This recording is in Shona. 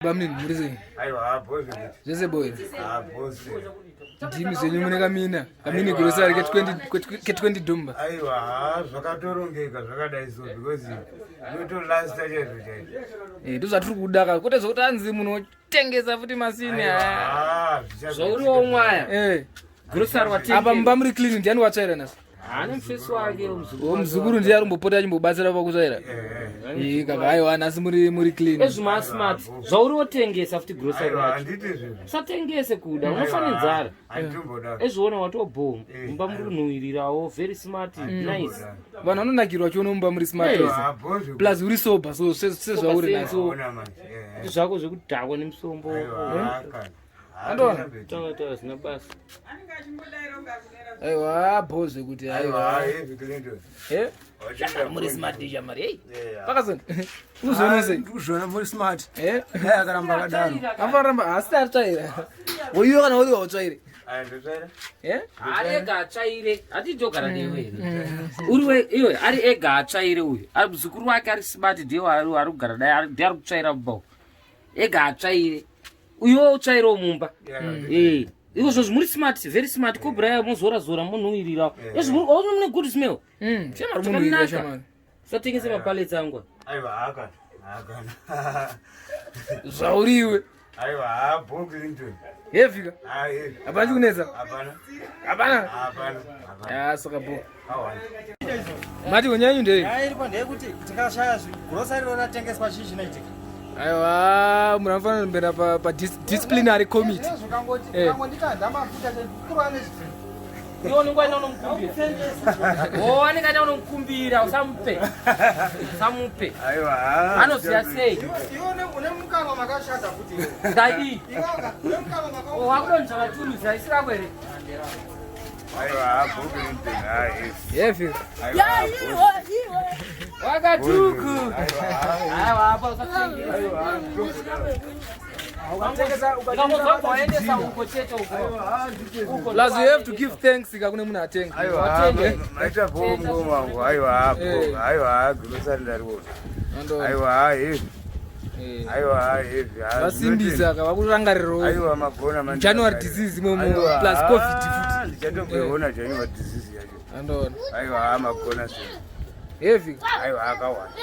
Bamnini, muri sei? Aiwa, hapo zvekuti. Zvese boy. Hapo se. Ndimi zvenyu mune kamina. Kamini grocery ke 20 ke 20 dumba. Aiwa, ha, zvakatorongeka zvakadai so because inotolasta chaizvo chaizvo. Eh, ndozvatiri kuda ka. Kwete zvekuti anzi munhu otengesa futi masini. Aiwa, ah. ha, zvichazoitika. Zvauri womwaya. Eh. Grocery watenga. Apa mumba muri clean, ndiani watsvaira nhasi? Haana mufesi wake muzukuru. O muzukuru ndiye ari kumbopota achimbobatsira pakutsvaira. Eh, Eh, kaka aiwa nhasi muri clean. Ezvima smart. Zvauri wotengesa futi grocery Aiwa, yacho. handiti zvinhu. Usatengese kuda, unofa nenzara. Handitomboda. Ezviona watobhoma. Eh, Mumba muri kunhuhwirirawo, very smart, nice. Vanhu vanonakirwa chiona mumba muri smart. Eh. wese. Hapo zvekuti. Plus uri sober so sezvauri Sober nhasi. Ona manje. Eh, eh. Zvako zvekudhakwa nemusombo. Aiwa, kana. Andoona? Tanga taura zvisina basa. Aiwa, bho zvekuti Aiwa, aiwa. heavy Clinton. Eh? Wachenda Muri smart shamari. Hey. Yeah. Pakazona. Uzviona sei? Ndikuzviona muri smart. Eh? Dai akaramba akadaro. Afaramba asi aritsvaira. Woiwe kana uri wautsvaire. Aya, ndotsvaira? Eh? Ari ega atsvaire, hatijogara newe here. Uri we iwe ari ega atsvaire uyu. Ari muzukuru wake ari smart ndiye ari kugara naye, ndiye ari kutsvaira mumba umu. Ega atsvaire. Uyo utsvairewo mumba. Yeah. Eh. Iko zvozvo muri smart, very smart. Cobra yayo mozora zora monhuhwirira. Ezvo muri oh, mune good smell. Shamari munhuhwirira Zvakanaka. shamari. Usatengese mapallets angu. Aiwa, hakana. Hakana. Zvauriwe. Aiwa, hapo Clinton. Heavy ka. Ah, heavy. Hapana chikunetsa. Hapana. Hapana. Hapana. Hapana. Ah, saka bho. Awana. Mati kunyanyu ndei? Nyaya iripo ndeyekuti tikashaya grocery roratengeswa, chii chinoitika? Aiwa, munhu anofanira kumbera pa disciplinary committee. Eh. Ukangondikanda mafuta kurwa nezvidhina. Iwe unenge waenda unomukumbira. Oh, anenge aenda unomukumbira, usamupe. Usamupe. Aiwa, ha, Anoziya sei? Iwe une mukanwa makashata futi iwe. Ndadii? Iwaka, une mukanwa Oh, makaoma. wakudonza maturuzi aisirako here? Aiwa, hapo Clinton. Ah, heavy. Heavy. Aiwa, hapo. Wakatuku. Aiwa, Aiwa, apa usatengesa. Ukangozwa waendesa uko chete uko. Uko. Plus you have to give thanks ka kune munhu atenga. Aiwa, Watenge. maita bho mukoma wangu. Aiwa, hapo. Eh. Aiwa, grocery ndariona. Andoona. Aiwa, heavy. Eh. Aiwa, heavy. Ah, Vasimbisa ka vakurangarirawo. Aiwa, magona manje. January disease imomo Aiwa, plus COVID futi. Ndichatomboiona January disease yacho. Andoona. Aiwa, magona sei. Heavy. Aiwa, akawanda.